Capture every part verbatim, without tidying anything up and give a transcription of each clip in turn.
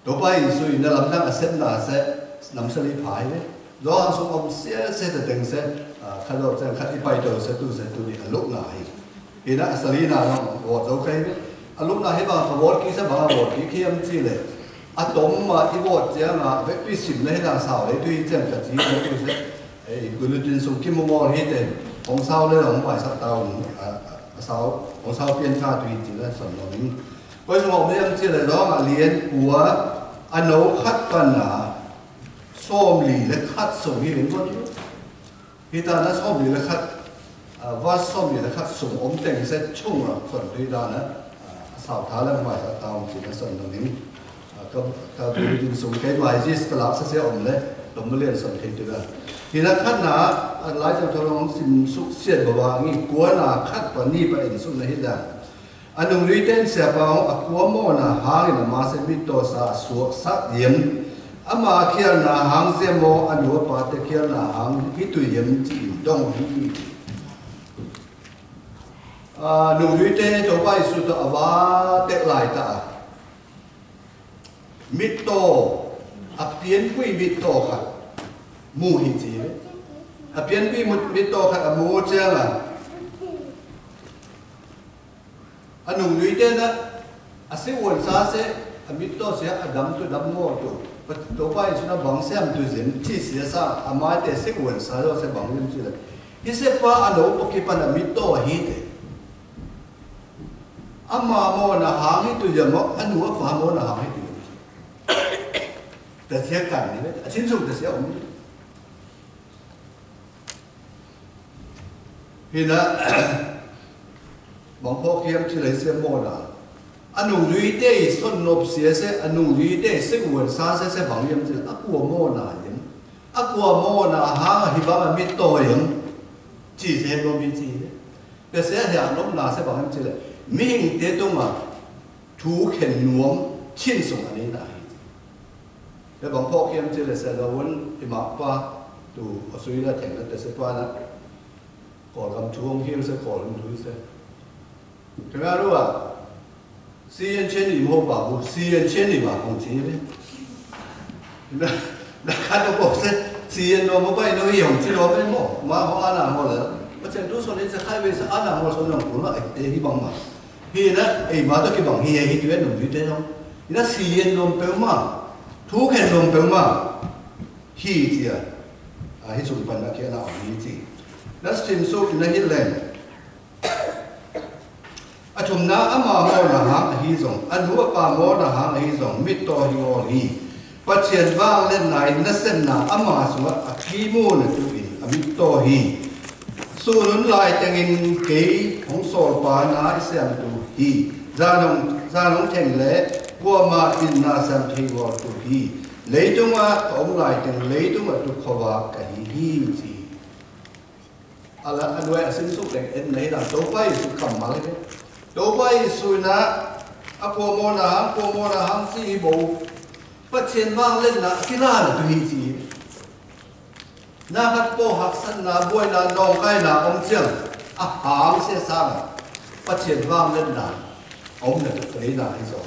Tôpa Yêsu i na lamdang a sem na se, năm sali phai le. Dô hăng sung ôm sie se ta teng se, a, kha dô chang kha i pai tô se tu se tu ni a luk na hi. Hi na a sali na nong wot dô khe le. A luk na hi bang kha wot ki se bang a wot ki ki am chi le. A tôm ma i wot chiang a, ve pi sim le hi na sao le tu hi chang ka chi le tu se. E, i gui lu tin sung ki mô ngol hi te. Hong sao le hong pai sa tao, a, a sao, hong sao pian cha tu hi chi le son nong. Kôi sung ôm le am chi le dô ma lien kua, a nô khat pan na, sôm li le khat sung hi ven kua tu. Hi ta na sôm li le khat, a, va sôm li le khat sung ôm teng se chung a, son tu hi ta na, a, sao tha le mai sa tao chi na son nong ning. A, ka, ka bu din sung kei mai jis ka lak sa se ôm le, tôm ma lien son kei tu na. Hi na khat na, a, lai sa thô long sim suk siet ba wa ngi, kua na khat pa ni pa en suk na hi ta. A nung lui ten sia pao a kua mô na hang in a ma se mit tô sa suak sak yem. A ma khial na hang se mô a nu a pa te khial na hang hi tu yem chi in dong hi. A nung lui ten tô bai su tô a wa tek lai ta. Mit tô, a pian pui mit tô khat. Mu hi chi. A pian pui mit tô khat a mu chiang a. A nung lui ten a, a sik uôn sa se, a mit tô se a dam tu dam ngô tu. Pă tô bai su na bang sem tu zin, ti se sa, a mai te sik uôn sa lo se bang lim si le. Hi se pa a nô pô ki pan a mit tô hi te. A ma mô na hang hi tu yem mô, a nu a pa mô na hang hi tu yem. Ta se kan ni le, a chin sung ta se ôm. Hi na, bang pô kiam chi lei se mô na. A nung lui te i son nộp sia se, a nung lui te i sik uôn sa se, se bang yem chi lei, a kua mô na yem. A kua mô na hang hi bang a mit tô yem. Chi se nô mi chi le. Te se hiam nộp na se bang yem chi lei. Mi hing te tung a, thu khen nuôm, chin sung a ni na hi. Te bang pô kiam chi lei se la wun, i ma pa, tu, a sui la theng la te se pa na. Kol kam chuông hiu se kol kam chuông se. Te na lu a. Si yen chen i mo ba bu, si yen chen i ba kong chi le. Na, na ka to bo se, si yen no mo ba no i hong chi lo be mo. Ma ho a na mo le. Ba chen tu so le se khai be se a na mo so nong ku la, e hi bang ma. Hi na, e ma to ki bang hi, hi tu e nong hi te nong. Na si yen nong pe ma. Thu khen nong pe ma. Hi chi a. A hi sung pan na ki a na hi chi. Na sim suk na hi leng. A thumna a ma mô na hang ahi zong, a nu a pa mô na hang ahi zong, mit tô hi ngol hi. Pathian vangletna in nasemna a ma sung a ki mô na tu in a mit tô hi. Su nun lai teng in kei hong sol pa na i sem tu hi. Za nong, za nong theng le, kua ma in na sem thei ngol tu hi. Leitung a ka ôm lai teng leitung a tu khua va ka hi hi chi. A la, a nuai a sin suk leng en na hi na, Tôpa Yêsu kam ma le. Tôpa Yêsu na, a kua mô na hang, kua mô na hang si hi bo. Pathian vangletna, a ki la na tu hi chi. Na khat pô hak san na, buai na, nong kai na, ôm chiang. A hang se sang. Pathian vangletna. Ôm na tu kali na hi so.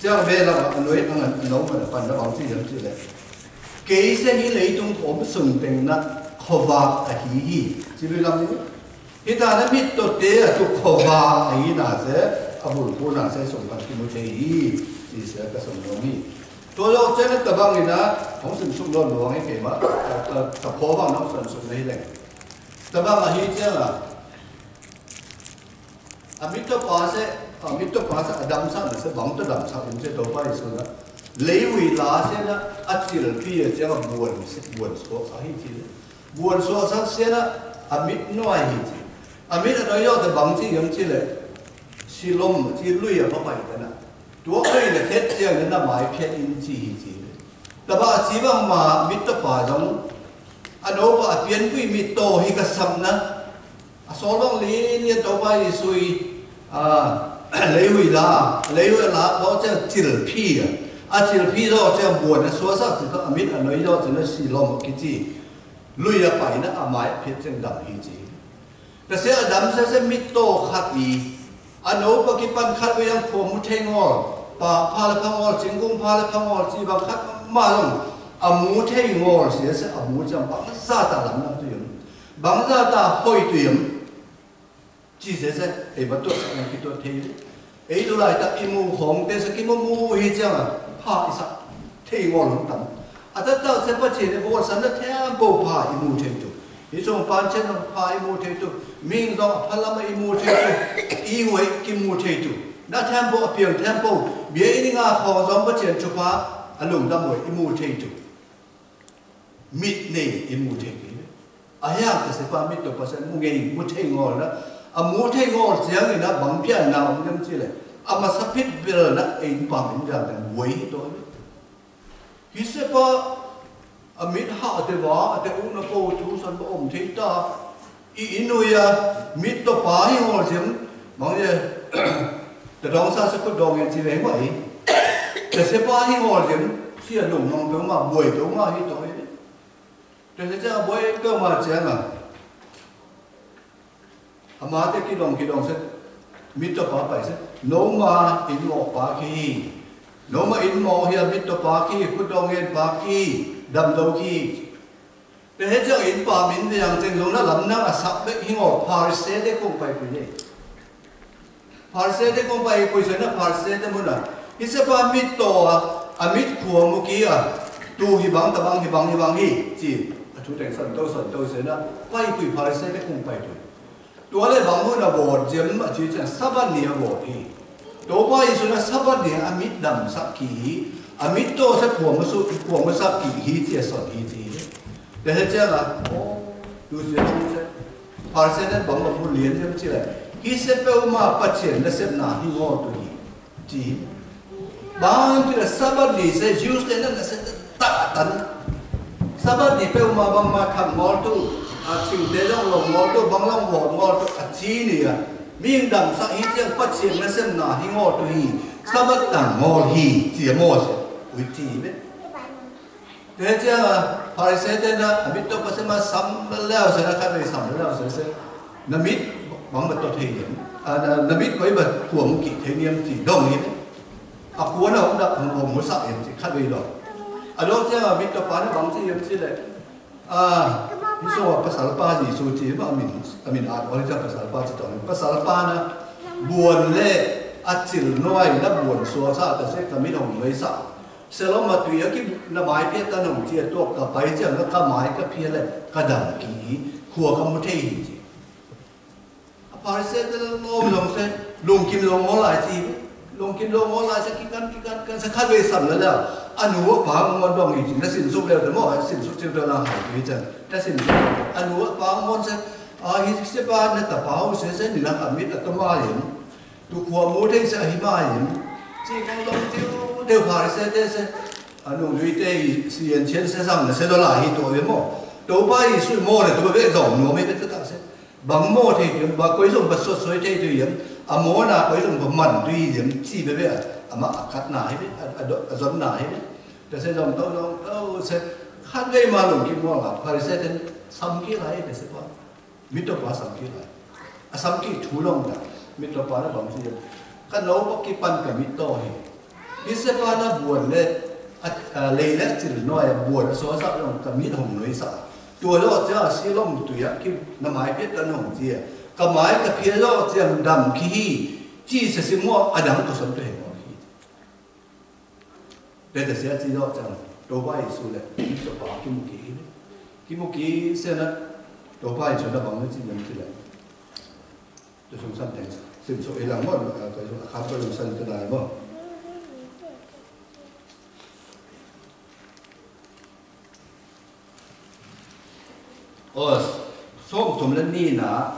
Chiang be la, a nuai, a ngan, a nong, a pan na, ôm chi, ôm chi le. Kei se hi leitung khua ôm sung teng na khua va ahi hi. Chi lui lam ni. Hi ta na mit tô te a tu khua va ahi na se, a bul pu na se sung pan ki mu te hi. Chi se ka sung no mi. Tô lo chen na ta bang ni na, hong sung sung lo lo ngi kei ma, ta, ta, ta pho bang na sung sung na hi leng. Ta bang ahi chen la. A mit tô pa se, a mit tô pa se, a dam sa na se, bang tô dam sa, um se tô pa i su na. Lei hui la se na, a chil pi e se, a buôn se, buôn so sa hi chi le. Buôn so sa se na, a mit no a hi chi. A mit a no yo te bang chi yong chi le. Si lom, chi lui a pa pai te na. Tua hui na khet chiang na mai khet in chi hi chi le. Ta ba chi bang ma mit tô pa zong. A no ba a pian kui mit tô hi ka sam na. A sol bang lin lin tô bai sui, a, lei hui la, lei hui la, lo che chil pi a. A chil pi lo che buôn a sua sa chi to a mit a noi lo che na si lom ki chi. Lui a pai na a mai phet chen dam hi chi. Ta se a dam se se mit tô khat i. A no pa ki pan khat wi yang pho mu theng o. Pha, pha lĕ pha ngol, ching kung pha lĕ pha ngol, chi bang khat ma dong. A mu thei ngol sie se, a mu chang bang za ta lam lam tu yam. Bang za ta hoi tu yam. Chi se se, ê ba tuat sa nang ki tuat thei. Ê tu lai ta i mu hong te se ki mu mu hi chang a, pha i sa thei ngol hong tam. A ta ta se pa che ne ko sa na thiam pô pha i mu thei tu. Hi song pan chen nong pha i mu thei tu. Ming dong pha lam i mu thei tu. I huai ki mu thei tu. Na thiam pô a piang thiam pô. Bia i ni ngà khong dong pa chen chu pha a lung dam huai i mu thei tu. Mit ne i mu thei ki. A hiang ta se pa mit to pa se mu ngei mu thei ngol na. A mu thei ngol chiang i na bang pian na um nem chi le. A ma sa phit bel na e in pa min jang ta wei to. Hi se pa a mit ha te wa te u na ko tu san ba um thei ta. I, i nuia mit to pa hi ngol sim, mang ye, ta dong sa se khut dong ye chi ve ma i. Ta se pa hi ngol sim, si a nung mang pe ma, boi pe ma hi to i. Ta se cha boi pe ma cha ma. A ma te ki dong ki dong se, mit to pa pai se, no ma in mo pa ki. No ma in mo hi a mit to pa ki, khut dong ye pa ki, dam dau ki. Te he chang in pa min te yang cheng zong na lam nang a sap bek hi ngô Pharisai te kông pai pui ne. Pharisai te kông pai pui sui na Pharisai te mun a. Hi se pa mit to a, a mit khua mu ki a. Tu hi bang ta bang hi bang hi bang hi. Chi, a tu teng san tau san tau sui na. Pai pui Pharisai te kông pai pui. Tua lĕ bang mơ̆n a vot, jiem a chi chang Sabat ni a vot hi. Tua pa Yêsu na Sabat ni a mit dam sak ki hi. A mit to sa khua mă su, khua mă sak ki hi, chi a sot hi chi. Te he chang a, ô, tu si a chu se. Pharisai na bang bang mă lien jiem chi lĕ. Hi se pe u ma pa chien na sep na hi ngô tu hi. Chi. Bang ti lĕ Sabat ni se Jews te na na se ta tan. Sabat ni pe u ma bang ma khăn ngol tu, a ching te long long ngol tu, bang long ngol ngol tu, a chi ni a. Ming dam sa hi chiang pa chiang na sem na hi ngol tu hi. Sabat tang ngol hi, chi mo se. Ui chi be. Te chiang Pharisai te na, a mit to pa se ma sam leo se na, khăn rei sam leo se se. Na mit bang ma to thei niam. A, na, na mit koi ba tuang ki thei niam chi dong hi. A kua na hong dap hong hong hong sa em chi khăn rei dong. A dong chiang a mit to pa na bang chi em chi lĕ. A, Yêsu a pasal pa Yêsu chi ma a min, a min a, ôi cha pasal pa chi tong. Pasal pa na buôn lĕ a chil noi na buôn sua sa ta se ka mit hong noi sa. Selo ma tui a ki na mai pia ta nong chia tuak ka pai chia na ka mai ka pia le ka dam ki hi, khua ka mu thei hi chi. A Pharisai te lo mi long se, long kim long mo lai chi, long kim long mo lai se ki kan ki kan kan se kha ve sam la la. A nu a pa mo dong hi chi, na sin suk le te mo, sin suk chi te la hai hi chan, na sin suk. A nu a pa mo se, a hi se pa na ta pa se se ni na ka mit a to ma yin. Tu khua mu thei sa hi ma yin. Chi kang dong tiu, tiu Pharisai te se. A nung dui te i si yen chien se sang na se do la hi to ve mo. To ba i sui mo le to be zong no me te ta se. Bang mo thei tu, ba koi zong ba sot soi thei tu yin. A mo na koi zong ba man tu yin. Chi be be a ma a kat na hi be, a, a do, a zon na hi be. Te se zong to zong to se. Khan ve ma lung ki mo la, Pharisai te sam ki la hi te se pa. Mit to pa sam ki lai. A sam ki thu long ta. Mit to pa na bang si. Ka no pa ki pan ka mit to hi. Hi se pa na buôn le. A, a, lei le chil noi a buôn a so sa long ka mit hong noi sa. Tua lo chia si long tu ya ki na mai pia ta nong chia. Ka mai ka pia lo chia dam ki hi. Chi se si mo a dang ka son tu he mo hi. Te te sia chi dok chang, to bai su le, to pa ki mu ki. Ki mu ki se na, to bai su na bang le chi yam chi le. To sung san teng, sim so ilang mo, to sung akap to sung san te dai mo. Ơ, sôm tôm lăn ni na.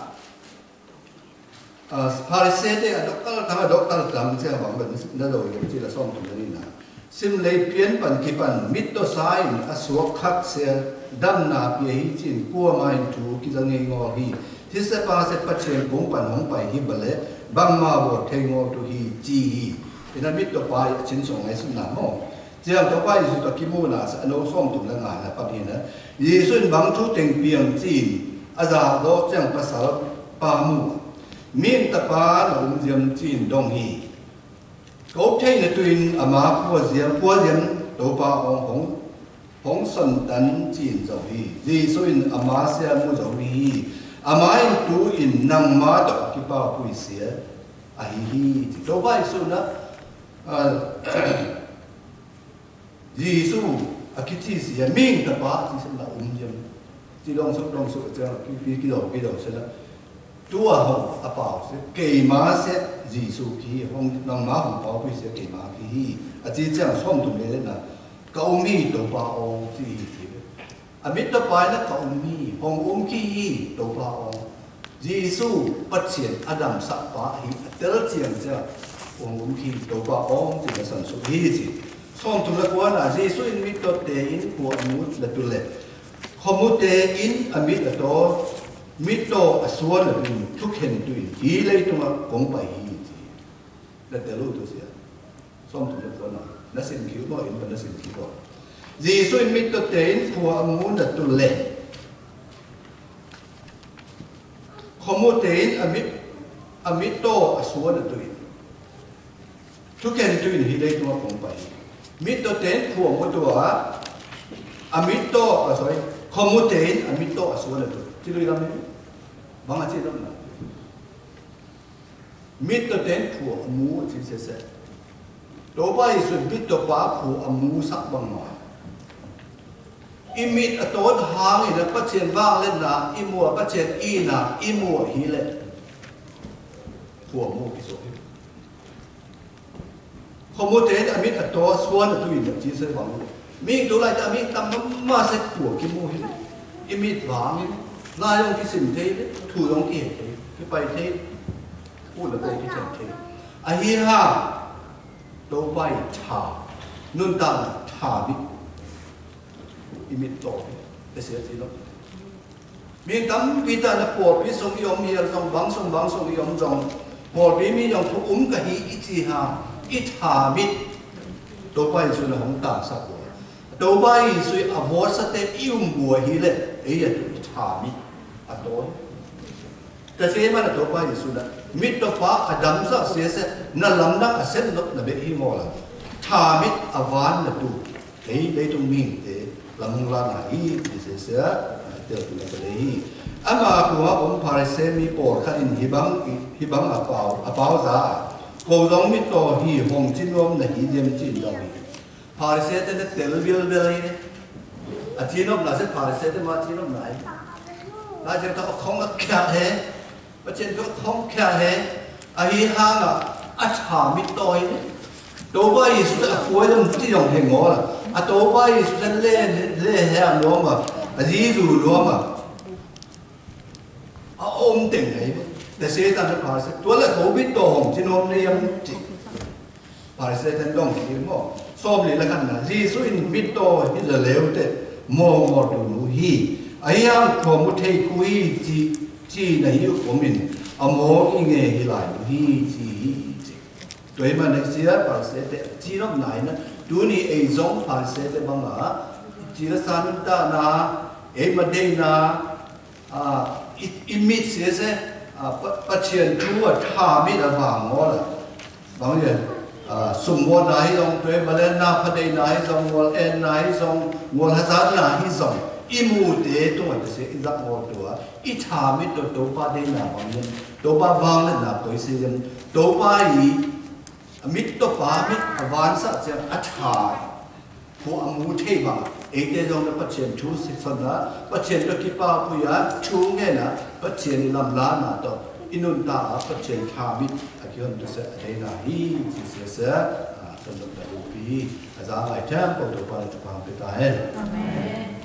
Ơ, Pharisai te a dôk tal tang, a dôk tal tang, sia bang bân na dôk yơh, sia la sôm tôm lăn ni na. Sim lei pian păn ki păn, mit to sa in, a suak khăk sia, dam na pia hi chin, kua ma in thu, ki za ngei ngol hi. Thi se pa se pa chien kung păn hong pai hi bale, bang ma bôt thei ngol tu hi, chi hi. Ina mit to pa i chin song ai sin na mo. Chiang to pa Yêsu ta ki mu na sa, a nô sôm tôm lăn ngà na păn hi na. Yêsu in bang thu teng piang chin, a za dôk chiang pasal pa mu. Min ta pa na um ziam chin dong hi. Kôp theina tu in ama kua ziam, kua ziam Tôpa ong hong, hong son tan chin zong hi. Yêsu in ama sia mu zong hi. Ama in tu in nangma tôk kipao pui sia ahi hi. Tôpa Yêsu na, a, Yêsu a kichi sia, ming tapa, chi sia na um yem. Chi dong suk, dong suk, chi ki, ki, ki dong, ki dong sia na. Tua hong a pao sia, keima sia, Yêsu ki hong, nangma hong pao pui sia keima ki hi. A chi chiang sôm tum le na. Ka um hi Tôpa ong, chi hi chi. A mit tapa na ka um hi, hong um ki hi, Tôpa ong. Yêsu Pachien a dam sapa hi, a tel chiang sia, hong um ki hi, Tôpa ong, chi na san su hi chi. Sôm tum la kua na, Yêsu in mit tote in khua a mut la tu le. Khua mute in a mit a to, mit to a sua la tu in, thukhen tu in, hi lei tung a kong pai hi chi. La tel u tu sia. Sôm tum la kua na. Na sin kiu bô, in bô na sin kiu bô. Yêsu in mit tote in khua a mut la tu le. Khua mute in a mit, a mit to a sua la tu in. Thukhen tu in hi lei tung a kong pai. Mit tote in khua mut tua. A mit to, a sorry. Khua mute in a mit to a sua la tu. Chi lui lam ni. Bang a chi lam na. Mit tote in khua a mut chi sese. Tôpa Yêsu mit topa khua a mut sak bang ma. I mit a to hang i na Pachien vang le na, i mut Pachien i na, i mut hi le. Khua mut ki so hi. Khua mute in a mit a to sua na tu in chi se bang. Ming tu lai ta ming tam ma se khua ki mut hi. I mit vang hi. Na yong ki sim thei, thu yong ki he thei, ki pai thei. U la pai ki chen thei. A hi ha. Tôpa i tha. Nun ta na tha mit. I mit to. Te sia chi lo. Mi tam pi ta na pôlpi sung i om hial zong, bang sung, bang sung i om zong. Pôlpi mi zong thu um ka hi i chi ha, i tha mit. Tôpa Yêsu na hong tang sa ko. Tôpa Yêsu a vot sa te i um bua hi le, ei a tu i tha mit. A to. Ta se ma na Tôpa Yêsu na. Mit topa a dam sa se se, na lam na a sen lok na be hi mo la. Tha mit a van na tu. Ei, leitung mihingte, lam hong la na hi, i se se, a, tel tu na ka lei hi. Ama kua om Pharisai mi pôl khat in hibang, hibang a pau, a pau za. Ko zong mit to hi hong chin om na hi yem chin dong hi. Pharisai te na tel bil bil hi. A chin om na se Pharisai te ma chin om na hi. Na se ta khong a kya he. Pachien ko khong khia he, a hi hang a, a tha mit to hi. Tôpa Yêsu a kuai lom ti yong he ngol a. A Tôpa Yêsu le, le he a nuam a, a Yêsu nuam a. A om teng he, ta Satan ta Pharisai, tua le ko mit to hong, chi nuam ne yam chi. Pharisai ten dong kir mo. Sawm li la khan na. Yêsu in mit to hi la leu te. Mo mo tu nu hi. A yang ko mu thei ku hi chi, chi na hi u ko min. A mo i nge hi lai nu hi chi hi chi. Tua hi ma ne sia Pharisai te chi nok nai na. Tu ni ei zong Pharisai te bang a. Chi la san ta na. Ei ma dei na. A, i, i mit se se, a, pa, Pachien tu a tha mit a vang ngol a. Bang ye, a, sum ngol na hi zong, tuê balen na, phadei na hi zong, ngol en na hi zong, ngol hazat na hi zong. I mu te tu a te se, i zak ngol tu a. I tha mit to, Tôpa dei na bang yen. Tôpa vang le na koi se yen. Tôpa i, a mit to pa mit, a van sa se, a tha. Pu a mu thei bang, ê te zong na Pachien thu sik son na, Pachien to kipau pu ya, thu nge na, Pachien i lam la na to, i nun ta a Pachien tha mit, a ki hon tu se a dei na hi, chi se se, a, son na ta u pi, a za ngai them, ko to pa na ta pang pe ta hen. Amen.